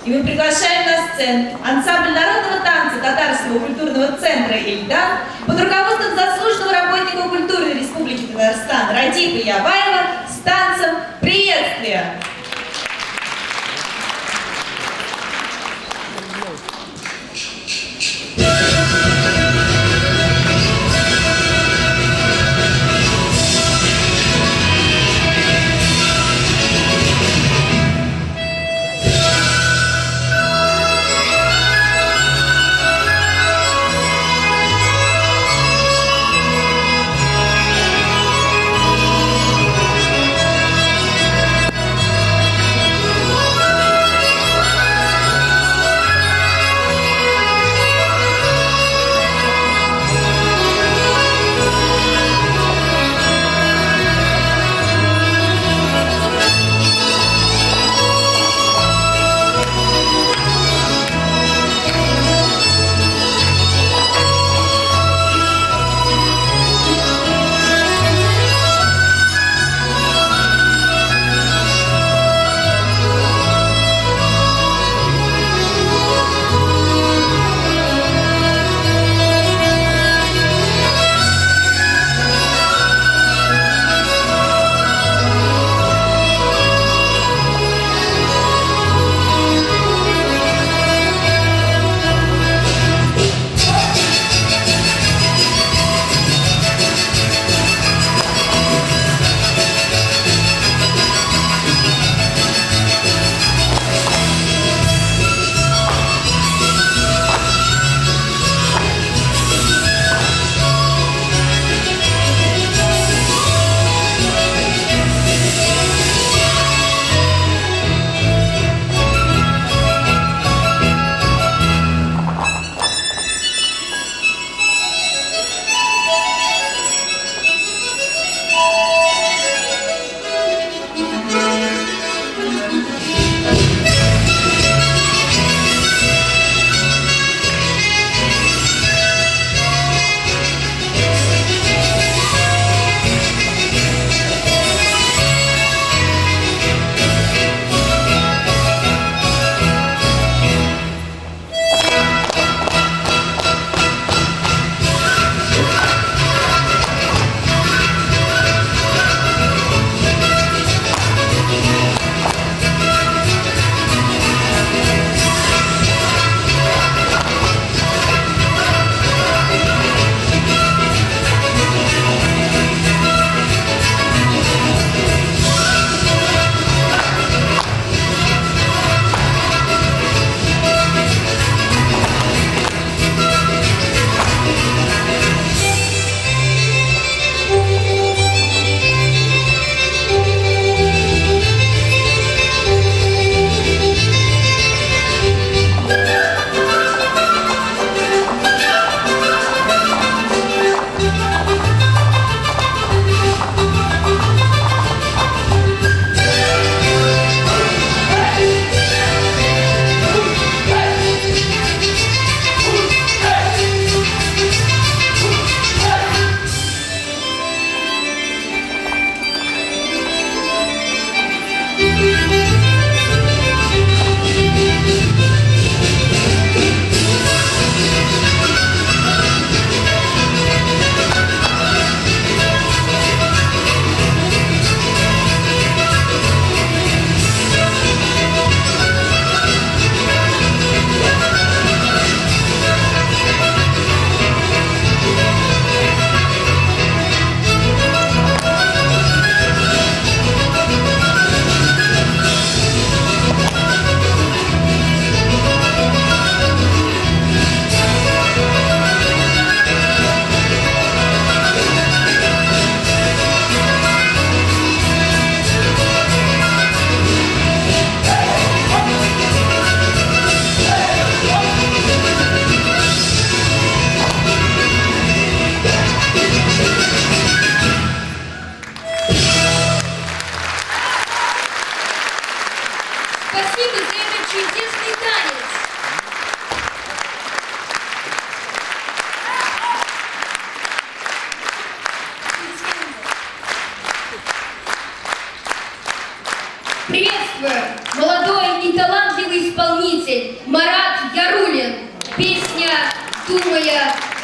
И мы приглашаем на сцену ансамбль народного танца Татарского культурного центра «Ильдан» под руководством заслуженного работника культуры Республики Татарстан Радифа Яваева с танцем «Приветствие».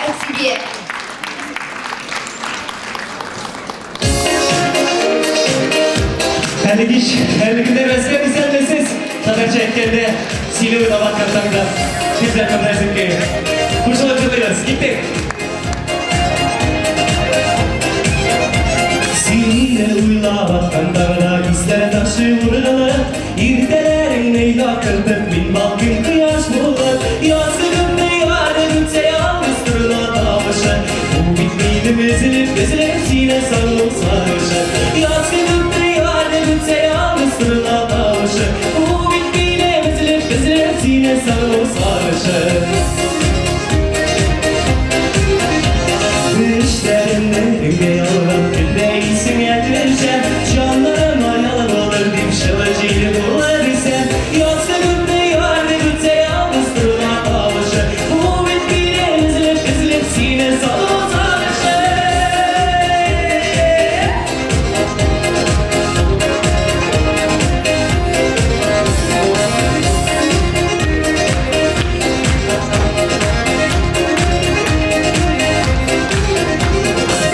о тебе. Әле кич, әле көндә Мәскәү исәнмесез. Татарча әйткәндә, сине уйлап аткан таңда. Хезмәт нәзеккә. Кушылып җырлыйбыз. Киттек. Сине уйлап аткан таңда исләр ташы ургылып, иртәләреңне яктыртып, мин балкыйм кояш булып. Язгы көндә ярым үтсә ялгыз торна тавышы. Бу бит минем өзелеп, өзелеп сине сагыну сагышы. Язгы көндә ярым үтсә ялгыз торна тавышы. Бу бит минем өзелеп, өзелеп сине сагыну сагышы. Эшләремне өйгә ялгап, көндә исеңә төшә, җаннарыма ялып алыр дип жылы җиле булыр исә. Язгы көндә ярым үтсә ялгыз торна тавышы. Бу бит минем өзелеп, өзелеп сине сагыну сагышы.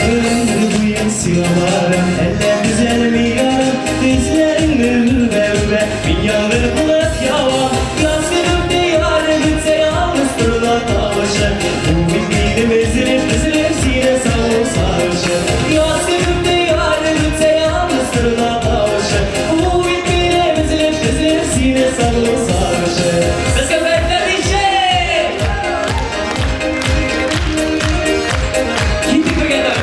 Ömrü буе сиңа барам, әллә төзәлми ярам, Күзләреңне үбә-үбә, мин яңгыр булып явам. Язгы көндә ярым үтсә ялгыз торна тавышы. Бу бит минем өзелеп, өзелеп сине сагыну сагышы. Язгы көндә ярым үтсә ялгыз торна тавышы. Бу бит минем өзелеп, өзелеп сине сагыну сагышы. Безгә бәхетләр ничек? Киттек бергә.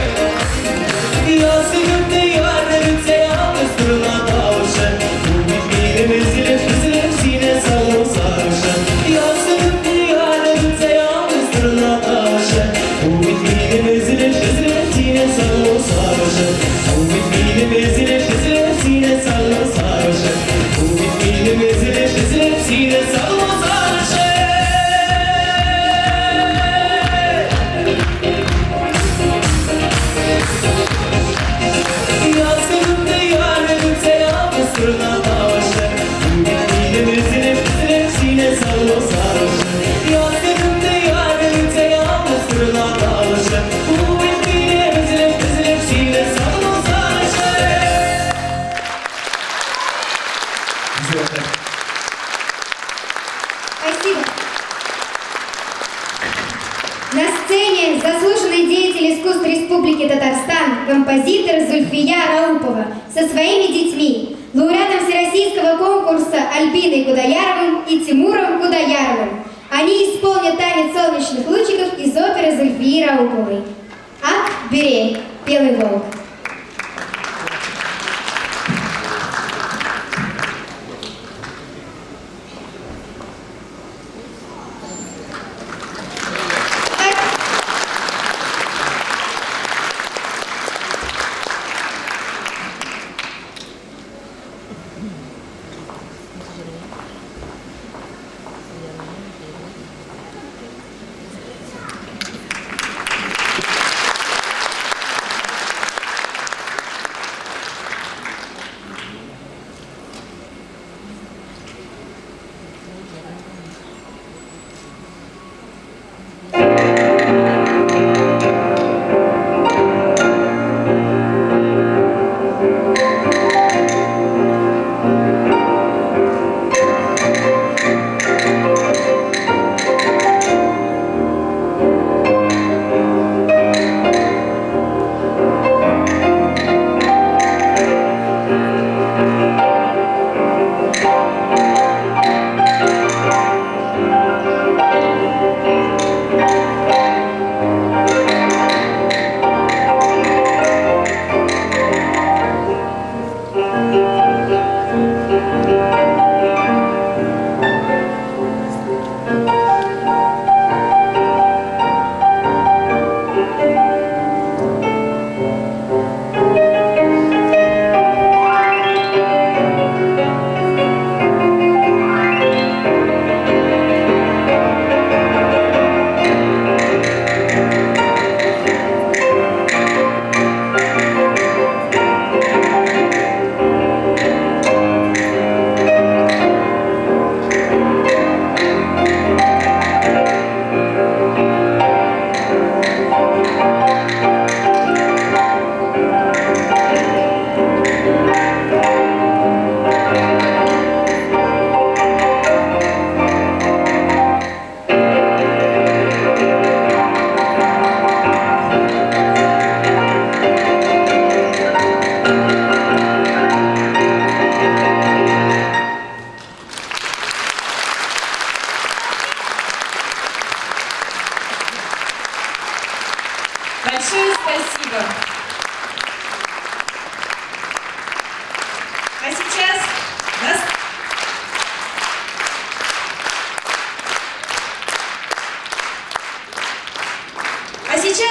Язгы көндә ярым үтсә ялгыз торна тавышы. Бу бит минем өзелеп, өзелеп сине сагыну сагышы. Язгы көндә ярым үтсә ялгыз торна тавышы. Бу бит минем өзелеп, өзелеп сине сагыну сагышы. Бу бит минем өзелеп, өзелеп сине сагыну сагышы. Бу бит минем өзелеп, өзелеп сине сагыну сагышы. Язгы көндә ярым үтсә ялгыз торна тавышы. Бу бит минем өзелеп, өзелеп сине сагыну сагышы. Язгы көндә ярым үтсә ялгыз торна тавышы. Бу бит минем өзелеп, өзелеп сине сагыну сагышы. Спасибо. На сцене заслуженный деятель искусств Республики Татарстан, композитор Зульфия Раупова со своими детьми, лауреатом Всероссийского конкурса Альбиной Кудояровым и Тимуром Кудояровым. Они исполнят танец солнечных лучиков из оперы Зульфии Рауповой. Ак, бери, белый волк. Так,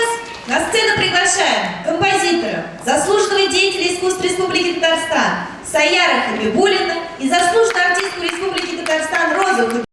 сейчас на сцену приглашаем композитора, заслуженного деятеля искусств Республики Татарстан Саяра Хабибуллина и заслуженную артистку Республики Татарстан Розу Хабибуллину.